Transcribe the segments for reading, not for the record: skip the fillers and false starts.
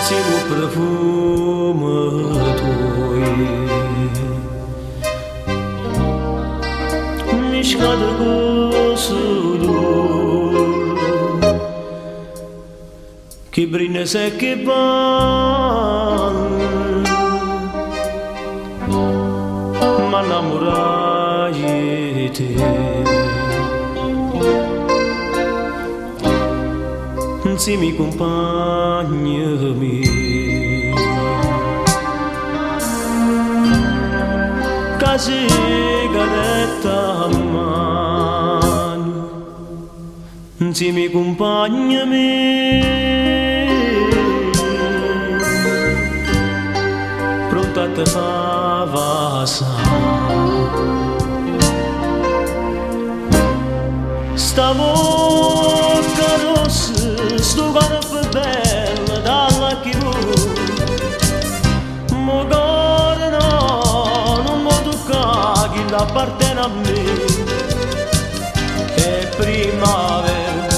Insieme 'o profumo tuoje. Mischiato cu 'o sudore. Che brindisi e che balle. M'annammuraje 'e te. Nzieme 'e cumpagne mieje. Ca sigaretta mmano. Nzieme 'e cumpagne mieje. Pronto a te fa vasà. Sta vocca rossa, stu corpo bello, dalla chi vuò. Ma 'o core no, nun 'o tuccà, chillo appartiene a me. È primmavera,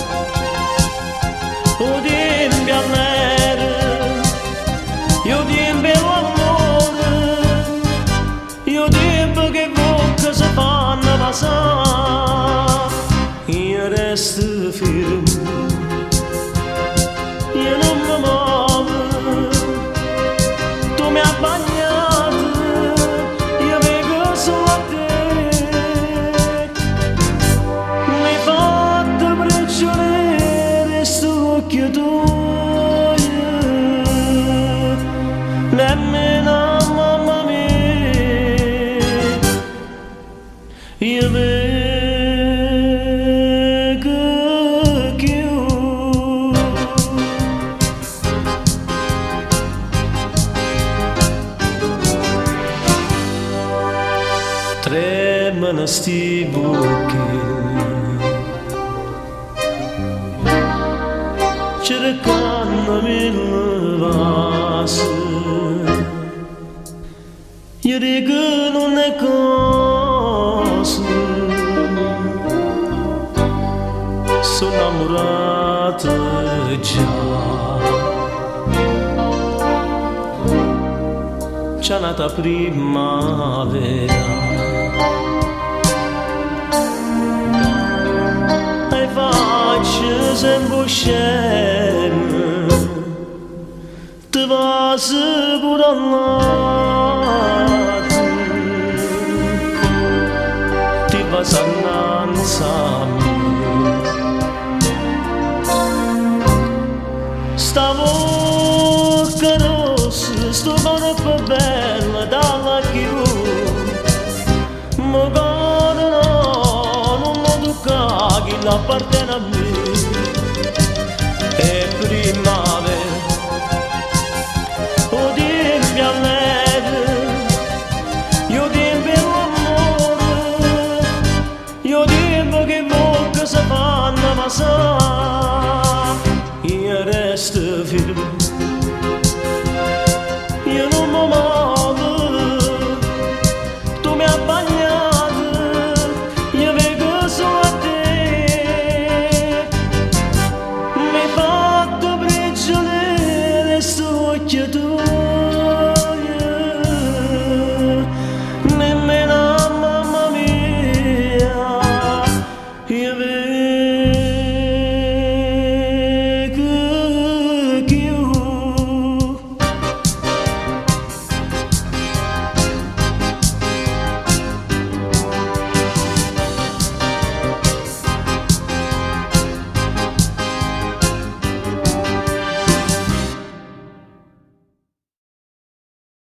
'o tiempo è allero, è 'o tiempo 'e l'ammore, è 'o tiempo che 'e vocche se fanno vasà. Io resto fermo, io nun me movo, tu m'hai abbagnato, io veco solo a te. M'hai fatto prigioniero st'uocchie tuoje, nemmeno a mamma mia. Io veco cchiù. Tremmano sti vucchelle, cercanno mille vase. Io dico nun è cosa, so' 'nnammurato già. C'è nata primmavera. E faccio sempre scemo, te vaso pure all'ate, ti vaso annanze a me. Sta vocca rossa, stu corpo bello, dalla chi vuò. Ma 'o core no, nun 'o tuccà, chillo appartiene a me. È primmavera, 'o tiempo è allero, è 'o tiempo 'e l'ammore, è 'o tiempo che 'e vocche se fanno vasà. Io resto fermo.